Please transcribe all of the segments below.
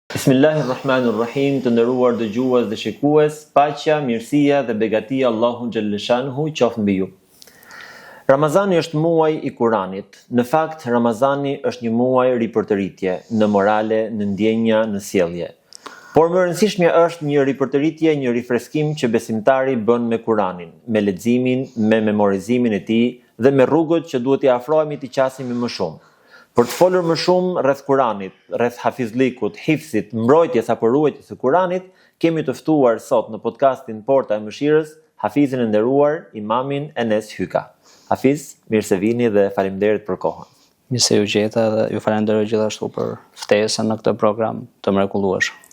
Bismillahirrahmanirrahim, të nderuar dëgjues dhe shikues, paqja, mirësia dhe begatia e Allahut xhelleshanuhu qoftë mbi ju. Ramazani është muaj i Kuranit. Në fakt, Ramazani është një muaj ripërtëritje në morale, në ndjenja, në sjellje. Por më e rëndësishmja është një ripërtëritje, një rifreskim që besimtari bën me Kuranin, me leximin, me memorizimin e tij dhe me rrugët që duhet t'i afrohemi t'i qasemi më shumë. Për të folur më shumë rreth Kuranit, rreth hafizllikut, hifzit, mbrojtjes apo ruajtjes së Kuranit, kemi të ftuar sot në podcastin Porta e Mëshirës, hafizin e nderuar, imamin Enes Hyka. Hafiz, mirë se vini dhe faleminderit për kohën. Mirë se ju gjeta dhe ju falenderoj gjithashtu për ftesën në këtë program të mrekullueshëm.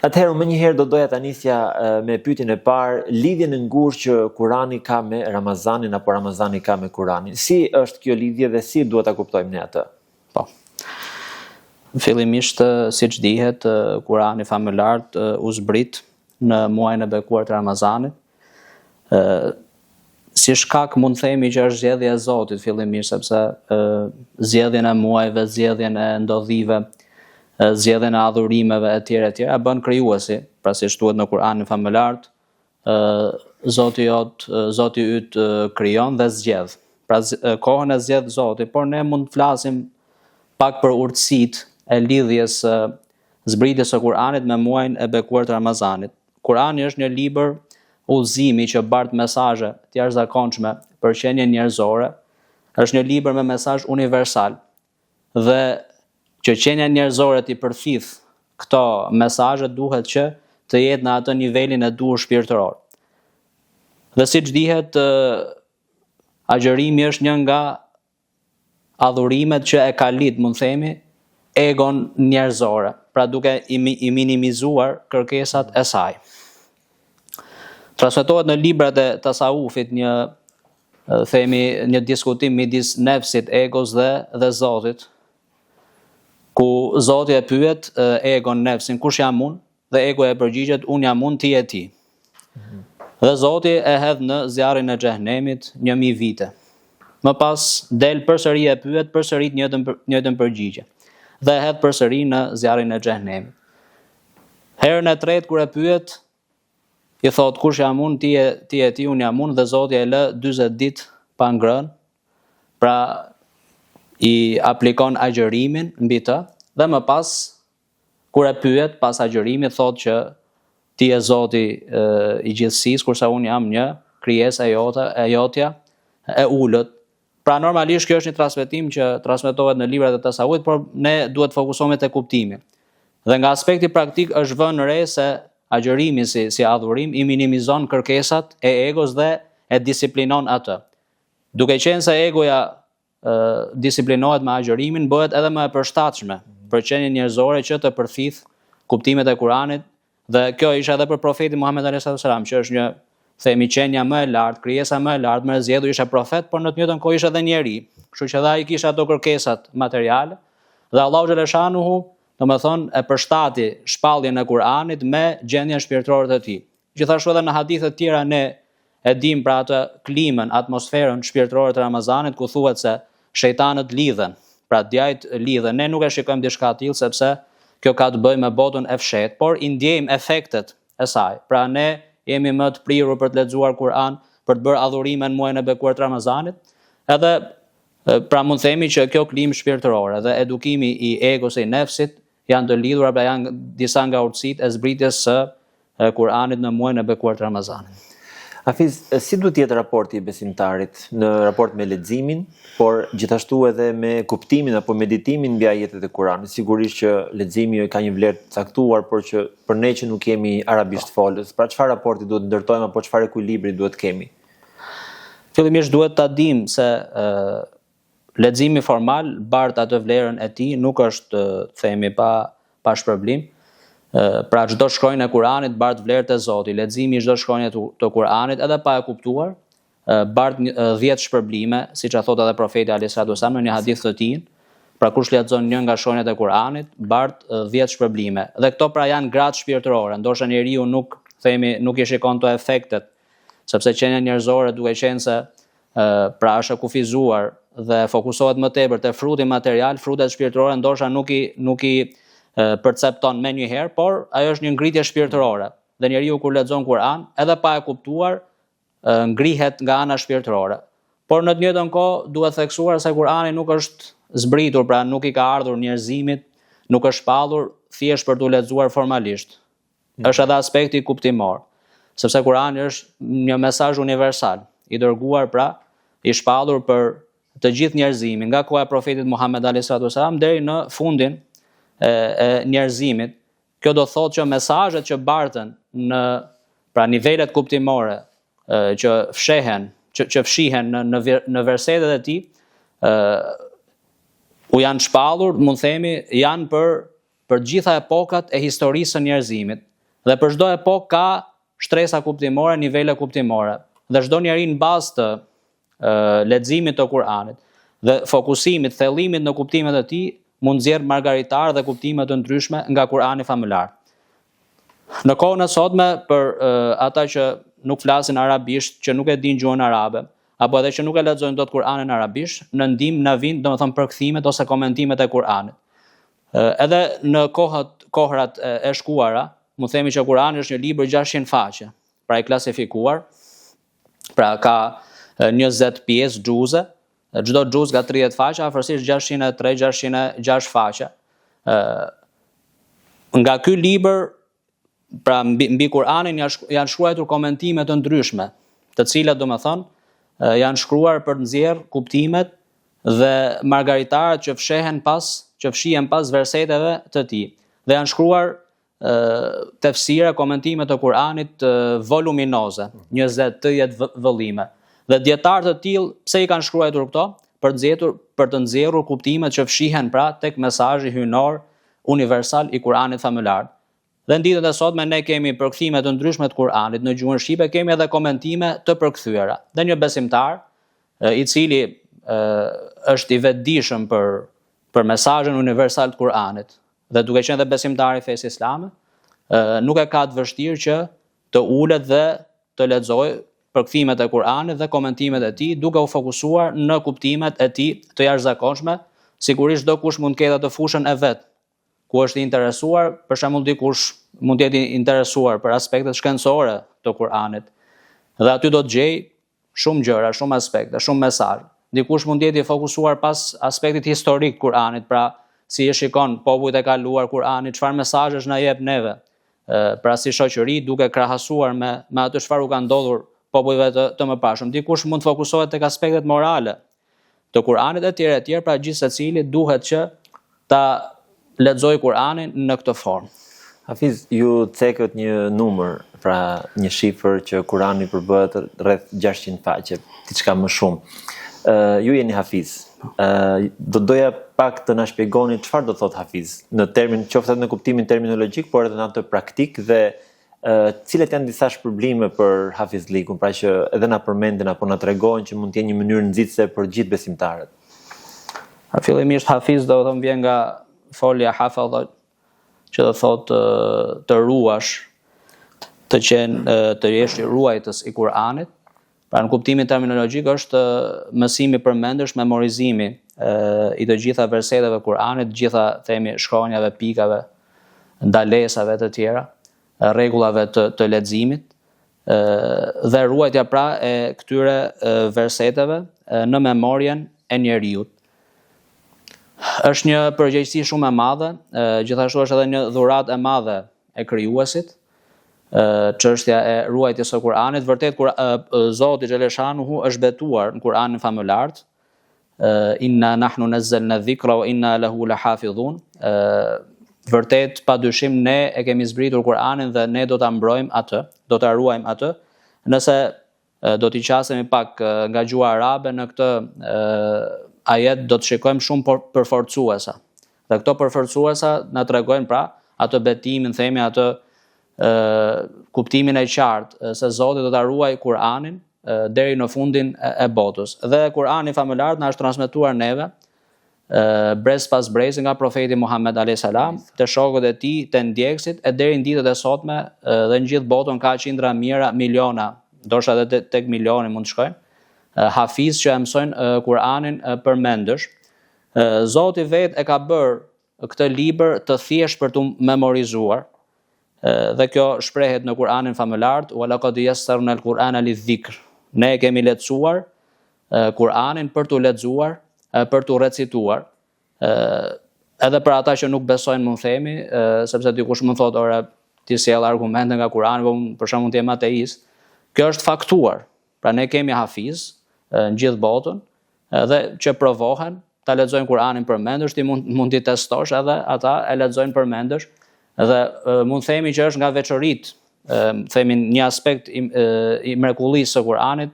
Atëherë, menjëherë do doja ta nisja me pyetjen e parë, lidhjen e ngushtë që Kurani ka me Ramazanin apo Ramazani ka me Kuranin. Si është kjo lidhje dhe si duhet ta kuptojmë ne atë? Po. Fillimisht, siç dihet, Kurani famëlartë u zbrit në muajin e bekuar të Ramazanit. Si shkak mund të themi që është zgjedhja e Zotit fillimisht sepse zgjedhjen e muajve, zgjedhjen e ndodhive, zgjedhjen e adhurimeve etj etj e bën krijuesi, pra siç thuhet në Kur'anin famëlartë, Zoti jot, Zoti yt krijon dhe zgjedh. Pra kohën e zgjedh Zoti, por ne mund të flasim pak për urtësitë e lidhjes së zbritjes së Kur'anit me muajin e bekuar të Ramazanit. Kurani është një libër udhëzimi që bart mesazhe të jashtëzakonshme për qenien njerëzore, është një libër me mesazh universal dhe që qenia njerëzore t'i përthithë këto mesazhe duhet që të jetë në atë nivelin e duhur shpirtëror. Dhe siç dihet, agjërimi është një nga adhurimet që e kalit, mund të themi, egon njerëzore, pra duke i, i minimizuar kërkesat e saj. Transmetohet në librat e tasaufit një themi një diskutim midis nefsit, egos dhe dhe Zotit, ku Zoti e pyet egon nefsin, kush jam unë? Dhe egoja i përgjigjet, unë jam unë, ti je ti. Dhe Zoti e hedh në zjarrin e xhehenemit 1000 vite. Më pas del përsëri e pyet përsëri të njëjtën njëjtën përgjigje dhe e hedh përsëri në zjarrin e xhehenemit. Herën e tretë kur e pyet, i thotë kush jam unë, ti je ti je ti, unë jam unë dhe Zoti e lë 40 ditë pa ngrënë. Pra i aplikon agjërimin mbi të dhe më pas Kur e pyet pas agjërimit thotë që ti je Zoti i gjithësisë, kurse unë jam një krijesë e jote, e jotja e ulët. Pra normalisht kjo është një transmetim që transmetohet në librat e tasavvufit, por ne duhet të fokusohemi te kuptimi. Dhe nga aspekti praktik është vënë re se agjërimi si si adhurim i minimizon kërkesat e egos dhe e disiplinon atë. Duke qenë se egoja disiplinohet me agjërimin, bëhet edhe më e përshtatshme për qenien njerëzore që të përthithë kuptimet e Kuranit dhe kjo ishte edhe për profetin Muhammed alayhis salam, që është një themi qenia më e lartë, krijesa më e lartë, më e zgjedhur ishte profet, por në të njëjtën kohë ishte edhe njeri. Kështu që edhe ai kishte ato kërkesat materiale dhe Allahu xhaleshanuhu, domethënë e përshtati shpalljen e Kuranit me gjendjen shpirtërore të tij. Gjithashtu edhe në hadithe të tjera ne e dimë pra atë klimën, atmosferën shpirtërore të Ramazanit ku thuhet se shejtanët lidhen, pra djajt lidhen. Ne nuk e shikojmë diçka të tillë sepse kjo ka të bëjë me botën e fshehtë, por i ndjejmë efektet e saj. Pra ne jemi më të prirur për të lexuar Kur'an, për të bërë adhurime në muajin e bekuar të Ramazanit, edhe pra mund të themi që kjo klimë shpirtërore dhe edukimi i egos e i nefsit janë të lidhura, pra janë disa nga urtësitë e zbritjes së Kur'anit në muajin e bekuar të Ramazanit. Hafiz, si duhet të jetë raporti i besimtarit në raport me leximin, por gjithashtu edhe me kuptimin apo meditimin mbi ajetet e Kuranit? Sigurisht që leximi ka një vlerë të caktuar, por që për ne që nuk jemi arabisht po. folës, pra çfarë raporti duhet ndërtojmë apo çfarë ekuilibri duhet kemi? Fillimisht duhet ta dimë se Leximi formal bart atë vlerën e tij, nuk është të themi pa pa shpërblim. Pra çdo shkronjë e Kuranit bart vlerë te Zoti. Leximi i çdo shkronje të, të Kuranit edhe pa e kuptuar, bart 10 shpërblime, siç e thotë edhe profeti alayhis salatu wasallam në një hadith të tij. Pra kush lexon një nga shkronjat e Kuranit, bart 10 shpërblime. Dhe këto pra janë gradë shpirtërore. Ndoshta njeriu nuk themi nuk i shikon këto efektet, sepse qenia njerëzore duke qenë se pra është e kufizuar dhe fokusohet më tepër te fruti material, frutet shpirtërore ndoshta nuk i nuk i percepton menjëherë, por ajo është një ngritje shpirtërore. Dhe njeriu kur lexon Kur'an, edhe pa e kuptuar, ngrihet nga ana shpirtërore. Por në të njëjtën kohë duhet theksuar se Kur'ani nuk është zbritur, pra nuk i ka ardhur njerëzimit, nuk është shpallur thjesht për t'u lexuar formalisht. Mm. Është edhe aspekti kuptimor, sepse Kur'ani është një mesazh universal, i dërguar pra, i shpallur për të gjithë njerëzimin, nga koha e profetit Muhammed alayhi salatu wasalam deri në fundin e, e njerëzimit. Kjo do thotë që mesazhet që barten në pra nivelet kuptimore e, që fshehen, që, që fshihen në në në versetet e tij, ë u janë shpallur, mund themi, janë për për të gjitha epokat e historisë së njerëzimit. Dhe për çdo epokë ka shtresa kuptimore, nivele kuptimore. Dhe çdo njeri në bazë të leximit të Kur'anit dhe fokusimit, thellimit në kuptimet e tij, mund nxjerrë margaritarë dhe kuptime të ndryshme nga Kur'ani famëlartë. Në kohën e sotme për ata që nuk flasin arabisht, që nuk e dinë gjuhën arabe, apo edhe që nuk e lexojnë dot Kur'anin arabisht, në ndihmë na vijnë, domethënë përkthimet ose komentimet e Kur'anit. Edhe në kohët kohërat e shkuara, mund themi që Kur'ani është një libër 600 faqe, pra i klasifikuar, pra ka 20 pjesë xhuze, çdo xhuz ka 30 faqe, afërsisht 603 606 faqe. Ë nga ky libër pra mbi, mbi Kur'anin janë janë shkruar komentime të ndryshme, të cilat domethënë janë shkruar për të nxjerrë kuptimet dhe margaritarët që fshehen pas, që fshihen pas verseteve të tij. Dhe janë shkruar tefsire, komentime të Kur'anit voluminoze, 20-30 vëllime. Dhe dijetarë të tillë, pse i kanë shkruar këto? Për të nxjerrur, për të nxjerrur kuptimet që fshihen pra tek mesazhi hyjnor universal i Kur'anit famëlartë. Dhe në ditët e sotme ne kemi përkthime të ndryshme të Kur'anit në gjuhën shqipe, kemi edhe komentime të përkthyera. Dhe një besimtar i cili është i vetëdijshëm për për mesazhin universal të Kur'anit dhe duke qenë dhe besimtar i fesë islame, nuk e ka të vështirë që të ulet dhe të lexojë përkthimet e Kur'anit dhe komentimet e tij, duke u fokusuar në kuptimet e tij të jashtëzakonshme. Sigurisht çdokush mund të ketë atë fushën e vet ku është i interesuar, për shembull dikush mund të jetë i interesuar për aspektet shkencore të Kur'anit. Dhe aty do të gjejë shumë gjëra, shumë aspekte, shumë mesazhe. Dikush mund të jetë i fokusuar pas aspektit historik të Kur'anit, pra si e shikon popujt e kaluar Kur'ani, çfarë mesazhesh na jep neve, pra si shoqëri duke krahasuar me me atë çfarë u ka ndodhur popujve të, të mëparshëm. Dikush mund të fokusohet tek aspektet morale të Kur'anit etj etj, pra gjithsecili duhet që ta lexojë Kur'anin në këtë formë. Hafiz, ju cekët një numër, pra një shifër që Kur'ani përbëhet rreth 600 faqe, diçka më shumë. Uh, ju jeni Hafiz. Uh, do doja pak të na shpjegoni çfarë do thotë Hafiz në termin, qoftë edhe në kuptimin terminologjik, por edhe në atë praktik dhe Cilat janë disa shpërblime për hafizllikun, pra që edhe na përmenden apo na tregohen që mund të jenë një mënyrë nxitëse për gjithë besimtarët? Fillimisht hafiz do të thonë vjen nga folja hafadha, që do thotë të ruash, të qenë të jesh ruajtës i Kur'anit. Pra në kuptimin terminologjik është mësimi përmendësh, memorizimi i të gjitha verseteve të Kur'anit, të gjitha themi shkronjave, pikave, ndalesave të tjera, rregullave të të leximit dhe ruajtja pra e këtyre verseteve në memorien e njeriut. Është një përgjegjësi shumë e madhe, gjithashtu është edhe një dhuratë e madhe e krijuesit, çështja e ruajtjes së Kur'anit, vërtet kur Zoti xheleshanuhu është betuar në Kur'anin famëlartë, inna nahnu nazzalna dhikra wa inna lahu lahafizun, vërtet pa dyshim ne e kemi zbritur Kur'anin dhe ne do ta mbrojmë atë, do ta ruajmë atë. Nëse do t'i qasemi pak nga gjuha arabe në këtë ajet do të shikojmë shumë përforcuesa. Dhe këto përforcuesa na tregojnë pra atë betimin, themi atë ë kuptimin e qartë se Zoti do ta ruajë Kur'anin deri në fundin e botës. Dhe Kur'ani famëlartë na është transmetuar neve brez pas brezi nga profeti Muhammed alayhis salam, te shokët e tij, te ndjekësit e deri në ditët e sotme dhe në gjithë botën ka qindra mijëra, miliona, ndoshta edhe tek milioni mund të shkojnë, hafiz që e mësojnë Kur'anin përmendësh. Zoti vetë e ka bërë këtë libër të thjeshtë për t'u memorizuar. Dhe kjo shprehet në Kur'anin famëlartë, "Wa laqad yassarna al-Qur'ana lidh-dhikr." Ne e kemi lehtësuar Kur'anin për t'u lexuar, për t'u recituar. Edhe për ata që nuk besojnë mund themi, sepse dikush mund thotë, "Ore, ti sjell argumente nga Kur'ani, po unë për shembull mund të jem ateist." Kjo është faktuar. Pra ne kemi hafiz në gjithë botën, edhe që provohen ta lexojnë Kur'anin përmendësh, ti mund mund t'i testosh edhe ata e lexojnë përmendësh dhe mund themi që është nga veçoritë, themi një aspekt i, i mrekullisë së Kur'anit,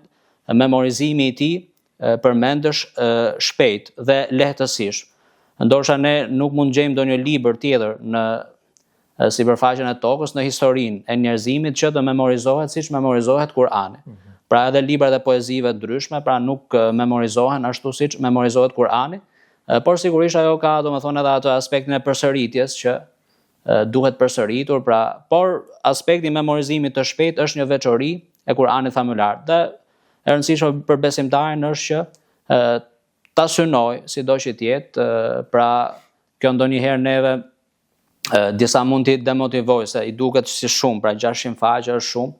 memorizimi i tij përmendësh shpejt dhe lehtësisht. Ndoshta ne nuk mund gjejmë ndonjë libër tjetër në sipërfaqen e tokës në historinë e njerëzimit që të memorizohet siç memorizohet Kur'ani. Mm -hmm. Pra edhe librat e poezive të ndryshme, pra nuk memorizohen ashtu siç memorizohet Kur'ani, por sigurisht ajo ka, domethënë edhe atë aspektin e përsëritjes që duhet përsëritur, pra, por aspekti i memorizimit të shpejtë është një veçori e Kur'anit famëlartë. Dhe e rëndësishme për besimtarin është që ta synojë sido që të jetë, pra kjo ndonjëherë neve disa mund t'i demotivojë se i duket si shumë, pra 600 faqe është shumë,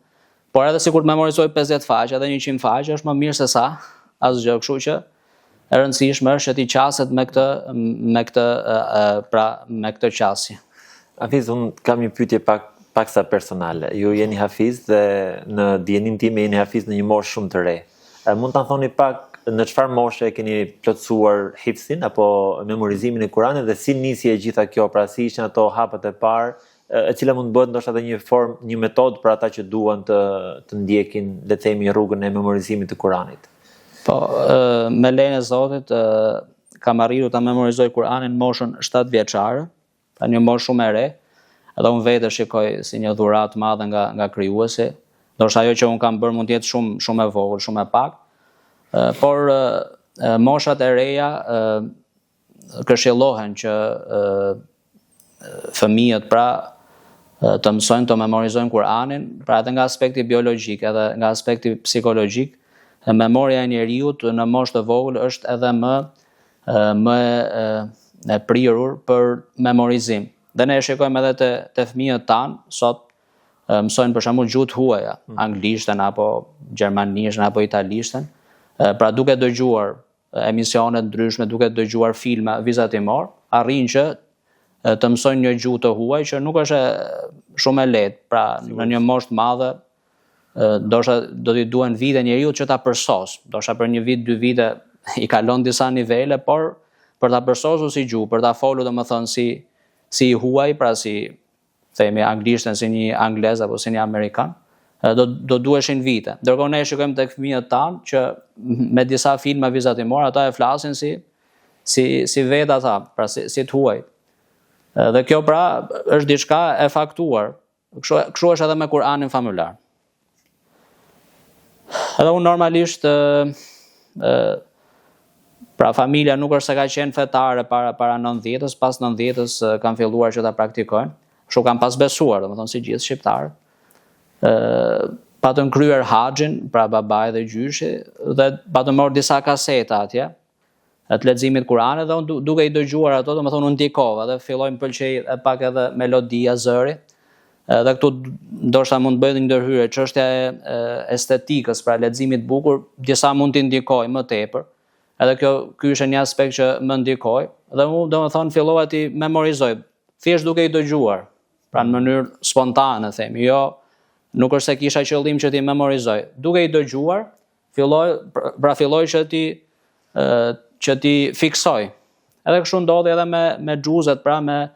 por edhe sikur të memorizoj 50 faqe edhe 100 faqe është më mirë se sa asgjë, kështu që e rëndësishme është që t'i qaset me këtë me këtë pra me këtë qasje. Hafiz, unë kam një pyetje pak paksa personale. Ju jeni hafiz dhe në dijeninë time jeni hafiz në një moshë shumë të re. A mund ta thoni pak në çfarë moshe e keni plotësuar hifzin apo memorizimin e Kuranit dhe si nisi e gjitha kjo, pra si ishin ato hapat e parë, e cila mund të bëhet ndoshta edhe një formë, një metodë për ata që duan të të ndjekin, le të themi, rrugën e memorizimit të Kuranit. Po, me lejen e Zotit, kam arritur ta memorizoj Kuranin në moshën 7 vjeçare. Pra një moshë shumë e re, edhe unë vetë e shikoj si një dhuratë të madhe nga nga krijuesi. Ndoshta ajo që unë kam bërë mund të jetë shumë shumë e vogël, shumë e pak. Por moshat e reja këshillohen që fëmijët pra të mësojnë të memorizojnë Kur'anin, pra edhe nga aspekti biologjik, edhe nga aspekti psikologjik, memoria e njeriut në moshë të vogël është edhe më më e prirur për memorizim. Dhe ne e shikojmë edhe te te fëmijët tanë sot mësojnë për shembull gjuhë të huaja, mm. anglishten apo gjermanishten apo italishten, pra duke dëgjuar emisione të ndryshme, duke dëgjuar filma vizatimor, arrijnë që të mësojnë një gjuhë të huaj që nuk është shumë e lehtë, pra në një moshë të madhe ndoshta do t'i duhen vite njeriut që ta përsos, ndoshta për një vit, dy vite i kalon disa nivele, por për ta përsosur si gjuhë, për ta folur domethënë si si i huaj, pra si themi anglishten si një anglez apo si një amerikan, do do duheshin vite. Ndërkohë ne e shikojmë tek fëmijët tanë që me disa filma vizatimor ata e flasin si si si vetë ata, pra si si të huaj. Dhe kjo pra është diçka e faktuar Kështu kështu është edhe me Kur'anin famëlartë. Edhe unë normalisht ë ë pra familja nuk është se ka qenë fetare para para 90-ës, pas 90-ës kanë filluar që ta praktikojnë. Kështu kam pas besuar, domethënë si gjithë shqiptarët. ë patën kryer haxhin, pra babai dhe gjyshi dhe patën marrë disa kaseta atje të leximit Kur'anit dhe unë duke i dëgjuar ato, domethënë u ndikova dhe filloi më pëlqej e pak edhe melodia, zëri. Edhe këtu ndoshta mund të bëj një ndërhyrje, çështja e estetikës, pra leximit të bukur, disa mund t'i ndikojë më tepër. Edhe kjo ky ishte një aspekt që më ndikoi dhe unë domethënë fillova t'i memorizoj, thjesht duke i dëgjuar, pra në mënyrë spontane themi, jo nuk është se kisha qëllim që t'i memorizoj. Duke i dëgjuar, Filloj, pra filloj që t'i që t'i fiksoj. Edhe kështu ndodhi edhe me me xhuzet, pra me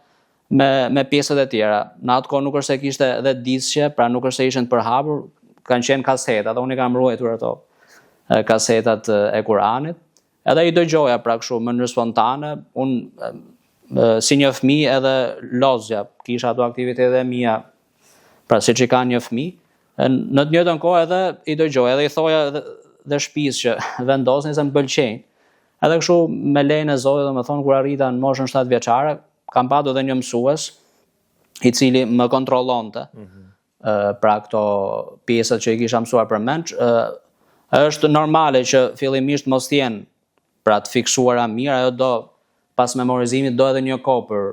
me me pjesët e tjera. Në atë kohë nuk është se kishte edhe disqe, pra nuk është se ishin të përhapur, kanë qenë kaseta, dhe unë i kam ruajtur ato kasetat e Kuranit. Edhe i dëgjoja pra kështu në mënyrë spontane, unë si një fëmijë edhe lozja, kisha ato aktivitetet e mia, pra siç i ka një fëmijë, Në të njëjtën kohë edhe i dëgjoja, edhe i thoja edhe dhe shtëpisë që vendosni se më pëlqejnë. Edhe kështu me lejen e Zotit, domethënë kur arrita në moshën 7 vjeçare, kam patur edhe një mësues i cili më kontrollonte. Mm -hmm. pra këto pjesët që i kisha mësuar përmendsh, është normale që fillimisht mos të jenë pra të fiksuara mirë, ajo do. pas memorizimit do edhe një kohë për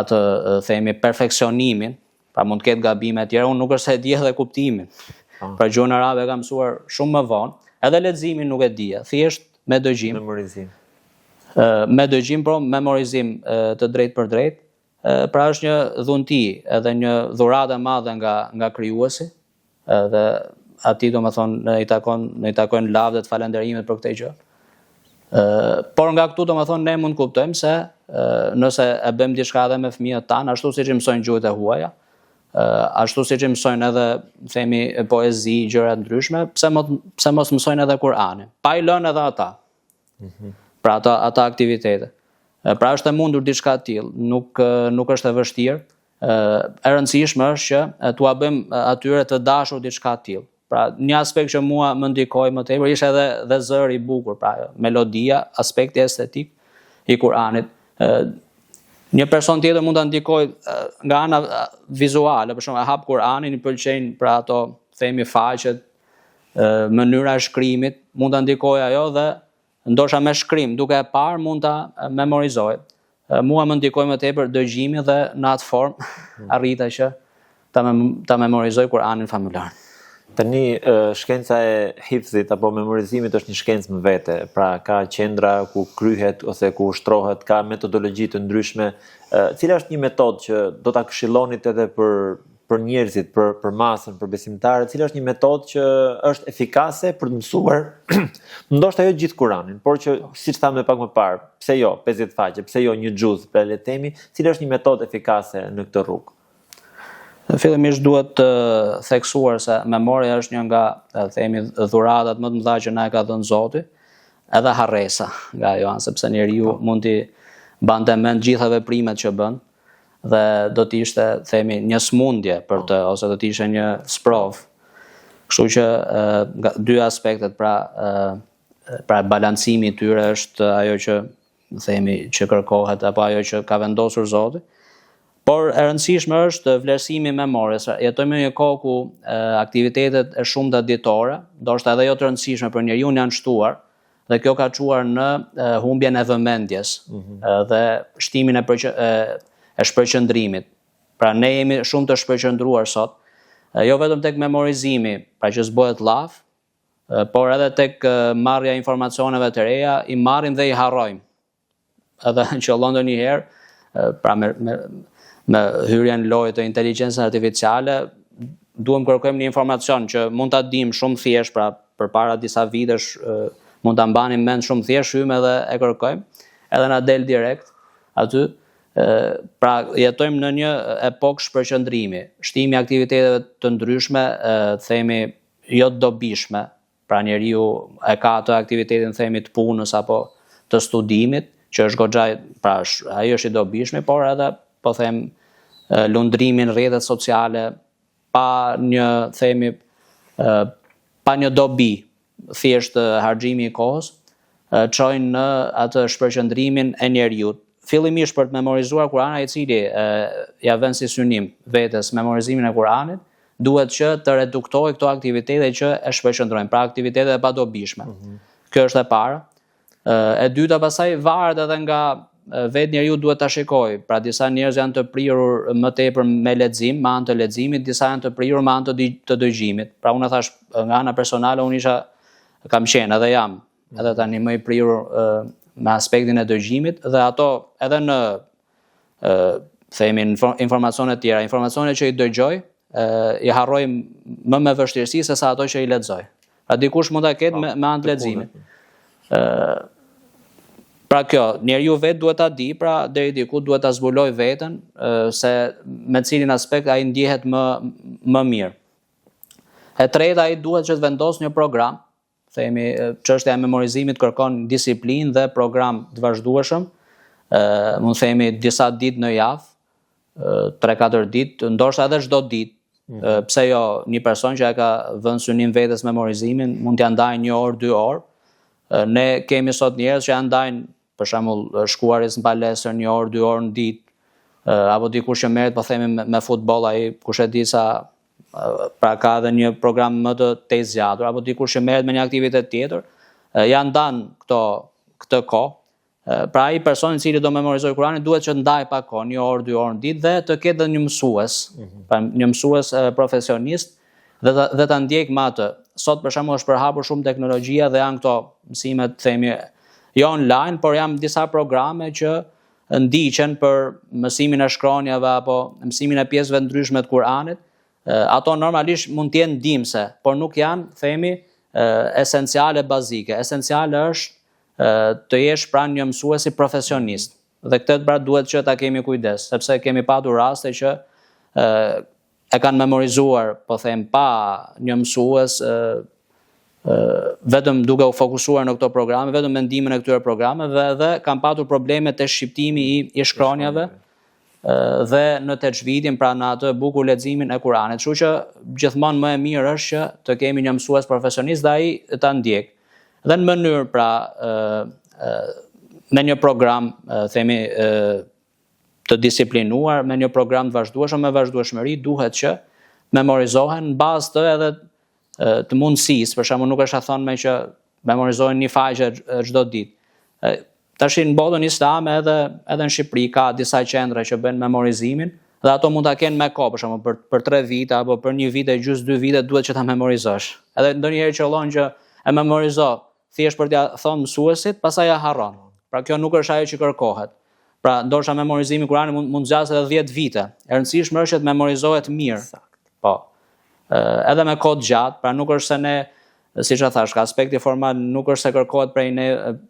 atë themi perfeksionimin, pra mund të ketë gabime e tjera, unë nuk është se e dija edhe kuptimin. Po. Pra gjuhën arabe e kam mësuar shumë më vonë, edhe leximin nuk e dija, thjesht me dëgjim. Memorizim. Me dëgjim, pro memorizim të drejtpërdrejtë, pra është një dhunti edhe një dhuratë e madhe nga nga krijuesi, Edhe atij domethënë na i takon na i takojnë lavdet falënderimet për këtë gjë. Ë por nga këtu domethënë ne mund të kuptojmë se ë nëse e bëjmë diçka edhe me fëmijët tanë, ashtu siç i mësojnë gjuhët e huaja, ë ashtu siç i mësojnë edhe themi poezi, gjëra të ndryshme, pse mos pse mos mësojnë edhe Kur'anin? Pa i lënë edhe ata. Mm -hmm. Pra ata ata aktivitete. Pra është e mundur diçka e tillë, nuk nuk është e vështirë. E rëndësishme është që t'ua bëjmë atyre të dashur diçka të tillë. Pra, një aspekt që mua më ndikoi më tepër ishte edhe dhe zëri i bukur, pra melodia, aspekti estetik i Kur'anit. Një person tjetër mund ta ndikojë nga ana vizuale, për shembull, e hap Kur'anin, i pëlqejnë pra ato themi faqet, mënyra e shkrimit, mund ta ndikojë ajo dhe Ndoshta me shkrim, duke e parë mund ta memorizojë. Mua më ndikoi më tepër dëgjimi dhe në atë formë hmm. arrita që ta mem ta memorizoj Kur'anin famëlartë. Tani shkenca e hifzit apo memorizimit është një shkencë më vete, pra ka qendra ku kryhet ose ku ushtrohet, ka metodologji të ndryshme. Cila është një metodë që do ta këshillonit edhe për për njerëzit, për për masën, për besimtarët, cila është një metodë që është efikase për të mësuar ndoshta jo gjithë Kuranin, por që siç thamë pak më parë, pse jo 50 faqe, pse jo një xhuz, pra le të themi, cila është një metodë efikase në këtë rrugë? Fillimisht duhet të theksuar se memoria është një nga, themi, dhuratat më të mëdha që na e ka dhënë Zoti, edhe harresa nga ajo anë, sepse njeriu po. mund t'i mbante mend gjitha veprimet që bën, dhe do të ishte, themi, një smundje për të ose do të ishte një sprovë. Kështu që nga dy aspektet, pra pra balancimi i tyre është ajo që themi që kërkohet apo ajo që ka vendosur Zoti. Por e rëndësishme është vlerësimi i memories. Jetojmë në një kohë ku aktivitetet e shumta ditore, ndoshta edhe jo të rëndësishme për njeriun janë shtuar, dhe kjo ka çuar në humbjen e vëmendjes mm -hmm. dhe shtimin e përqë, e, e shpërqendrimit. Pra ne jemi shumë të shpërqendruar sot, jo vetëm tek memorizimi, pra që s'bëhet llaf, por edhe tek marrja e informacioneve të reja, i marrim dhe i harrojmë. Edhe qëllon ndonjëherë, pra me me me hyrjen në lojë të inteligjencës artificiale, duam kërkojmë një informacion që mund ta dimë shumë thjesht, pra përpara disa vitesh mund ta mbanim mend shumë thjesht, hyjmë edhe e kërkojmë, edhe na del direkt aty. Pra jetojmë në një epokë shpërqendrimi, shtimi i aktiviteteve të ndryshme, themi jo të dobishme, Pra njeriu e ka atë aktivitetin themi të punës apo të studimit, që është goxha, pra është, ai është i dobishmi, por edhe po them lundrimi në rrjetet sociale pa një themi pa një dobi, thjesht harxhimi i kohës, çojnë në atë shpërqendrimin e njeriut. Fillimisht për të memorizuar Kur'anin, ai i cili ia vën si synim vetes memorizimin e Kur'anit, duhet që të reduktojë këto aktivitete që e shpërqendrojnë, pra aktivitete e padobishme. Mm -hmm. Kjo është e para. E dyta pastaj varet edhe nga vetë njeriu duhet ta shikojë. Pra disa njerëz janë të prirur më tepër me lexim, me anë të leximit, disa janë të prirur me anë të të dëgjimit. Pra unë thash nga ana personale unë isha kam qenë edhe jam edhe tani më i prirur me aspektin e dëgjimit dhe ato edhe në themi informacione të tjera, informacione që i dëgjoj, i harroj më me vështirësi se sa ato që i lexoj. Pra dikush mund ta ketë po, me, me anë të leximit. Ë Pra kjo, njeriu vetë duhet ta di, pra deri diku duhet ta zbulojë veten se me cilin aspekt ai ndjehet më më mirë. E treta, ai duhet që të vendosë një program, themi çështja e memorizimit kërkon disiplinë dhe program të vazhdueshëm, ë mund të themi disa ditë në javë, 3-4 ditë, ndoshta edhe çdo ditë. Mm. Pse jo, një person që e ka vënë synim vetes memorizimin, mund t'ia ndajë një orë, dy orë. Ne kemi sot njerëz që ia ndajnë, për shembull, shkuarjes në palestër një orë, dy orë në ditë, apo dikush që merret po themi me, me futboll, ai kush e di sa pra ka edhe një program më të tejzgjatur apo dikush që merret me një aktivitet tjetër, ia ndan këto këtë kohë. Pra ai person i cili do memorizojë Kur'anin duhet që të ndajë pak kohë, një orë, dy orë në ditë dhe të ketë dhe një mësues, mm -hmm. pra një mësues profesionist dhe ta, dhe ta ndjek me atë. Sot për shembull është përhapur shumë teknologjia dhe janë këto mësime të themi jo online, por janë disa programe që ndiqen për mësimin e shkronjave apo mësimin e pjesëve të ndryshme të Kur'anit. Ato normalisht mund të jenë ndihmëse, por nuk janë, themi, esenciale bazike. Esenciale është të jesh pranë një mësuesi profesionist. Dhe këtë pra duhet që ta kemi kujdes, sepse kemi patur raste që e kanë memorizuar, po them, pa një mësues, ë vetëm duke u fokusuar në këto programe, vetëm me ndihmën e këtyre programeve dhe kanë patur probleme te shqiptimi i, i shkronjave dhe në texhvidin, pra në atë bukur leximin e Kuranit. Kështu që gjithmonë më e mirë është që të kemi një mësues profesionist dhe ai ta ndjek. Dhe në mënyrë pra ë me një program, themi ë të disiplinuar, me një program të vazhdueshëm, me vazhdueshmëri duhet që memorizohen në bazë të edhe të mundësisë, për shembull nuk është e thënë me që memorizojnë një faqe çdo ditë. Tash në botën islame edhe edhe në Shqipëri ka disa qendra që bëjnë memorizimin dhe ato mund ta kenë me kohë, për shembull për për 3 vite apo për një vit e gjysmë, dy vite duhet që ta memorizosh. Edhe ndonjëherë qëllon që e memorizo thjesht për t'ia thënë mësuesit, pastaj ja harron. Pra kjo nuk është ajo që kërkohet. Pra ndoshta memorizimi i Kuranit mund mund të zgjasë edhe 10 vite. E rëndësishme është që të memorizohet mirë. Saktë. Po. Edhe me kohë të gjatë, pra nuk është se ne siç e thash, nga aspekti formal nuk është se kërkohet prej ne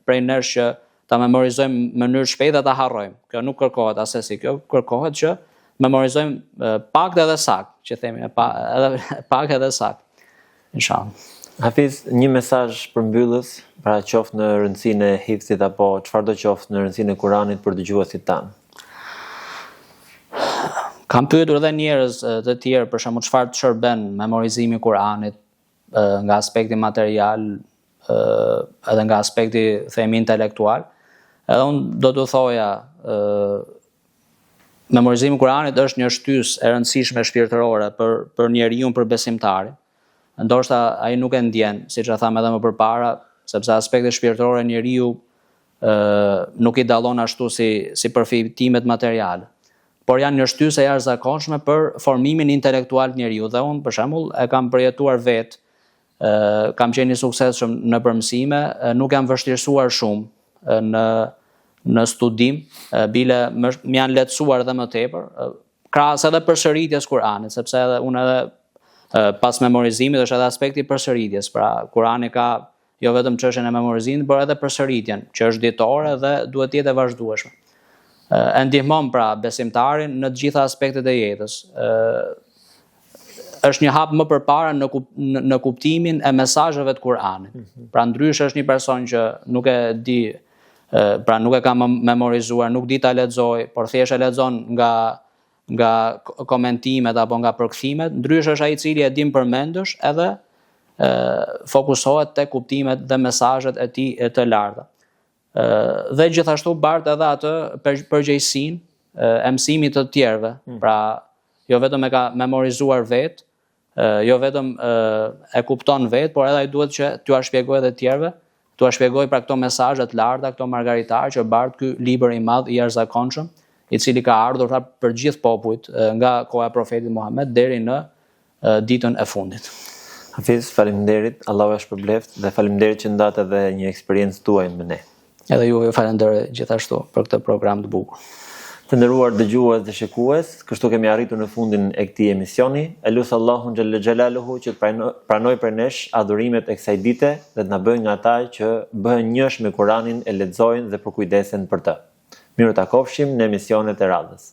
prej nesh që ta memorizojmë në mënyrë të shpejtë dhe ta harrojmë. Kjo nuk kërkohet asesi. Kjo kërkohet që memorizojmë pak dhe edhe saktë, që themi, pa, edhe pak edhe saktë. Inshallah. Hafiz, një mesazh përmbyllës, pra qoftë në rëndësinë e hifzit apo çfarëdo qoftë në rëndësinë e Kuranit për dëgjuesit tanë. Kam pyetur edhe njerëz të tjerë për shembull çfarë të shërben memorizimi i Kuranit nga aspekti material edhe nga aspekti themi intelektual. Edhe unë do t'u thoja memorizimi i Kuranit është një shtysë e rëndësishme shpirtërore për për njeriun, për besimtarin. Ndoshta ai nuk e ndjen, siç e thamë edhe më përpara, sepse aspektet shpirtërore njeriu ë nuk i dallon ashtu si si përfitimet materiale. Por janë një shtysë e jashtëzakonshme për formimin intelektual të njeriut dhe unë për shembull e kam përjetuar vetë ë kam qenë i suksesshëm nëpër mësime, nuk jam vështirësuar shumë në në studim, bile më, më janë lehtësuar edhe më tepër, krahas edhe përsëritjes Kur'anit, sepse edhe unë edhe pas memorizimit është edhe aspekti i përsëritjes, pra Kur'ani ka jo vetëm çështjen e memorizimit, por edhe përsëritjen, që është ditore dhe duhet të jetë e vazhdueshme. E ndihmon pra besimtarin në të gjitha aspektet e jetës. Ë është një hap më përpara në në kuptimin e mesazheve të Kur'anit. Mm -hmm. Pra ndryshe është një person që nuk e di pra nuk e ka memorizuar, nuk di ta lexojë, por thjesht e lexon nga nga komentimet apo nga përkthimet, ndryshe është ai i cili e din përmendësh edhe e, fokusohet te kuptimet dhe mesazhet e tij e të larta. Ë dhe gjithashtu bart edhe atë përgjegjësinë e mësimit të tjerëve. Hmm. Pra, jo vetëm e ka memorizuar vetë, jo vetëm e kupton vetë, por edhe ai duhet që t'ua shpjegojë edhe të tjerëve, t'ua shpjegojë pra këto mesazhe të larta, këto margaritarë që bart ky libër i madh i jashtëzakonshëm, i cili ka ardhur pra për gjithë popujt nga koha e profetit Muhammed deri në ditën e fundit. Hafiz, faleminderit, Allahu ju shpërbleftë dhe faleminderit që ndatë edhe një eksperiencë tuaj me ne. Edhe ju ju falenderoj gjithashtu për këtë program të bukur. Të nderuar dëgjues dhe shikues, kështu kemi arritur në fundin e këtij emisioni. E lus Allahun xhelle xhelaluhu që të pranojë prej nesh adhurimet e kësaj dite dhe të na bëjë nga ata që bëhen njësh me Kuranin e lexojnë dhe përkujdesen për të. Mirutakofshim në emisionet e radhës.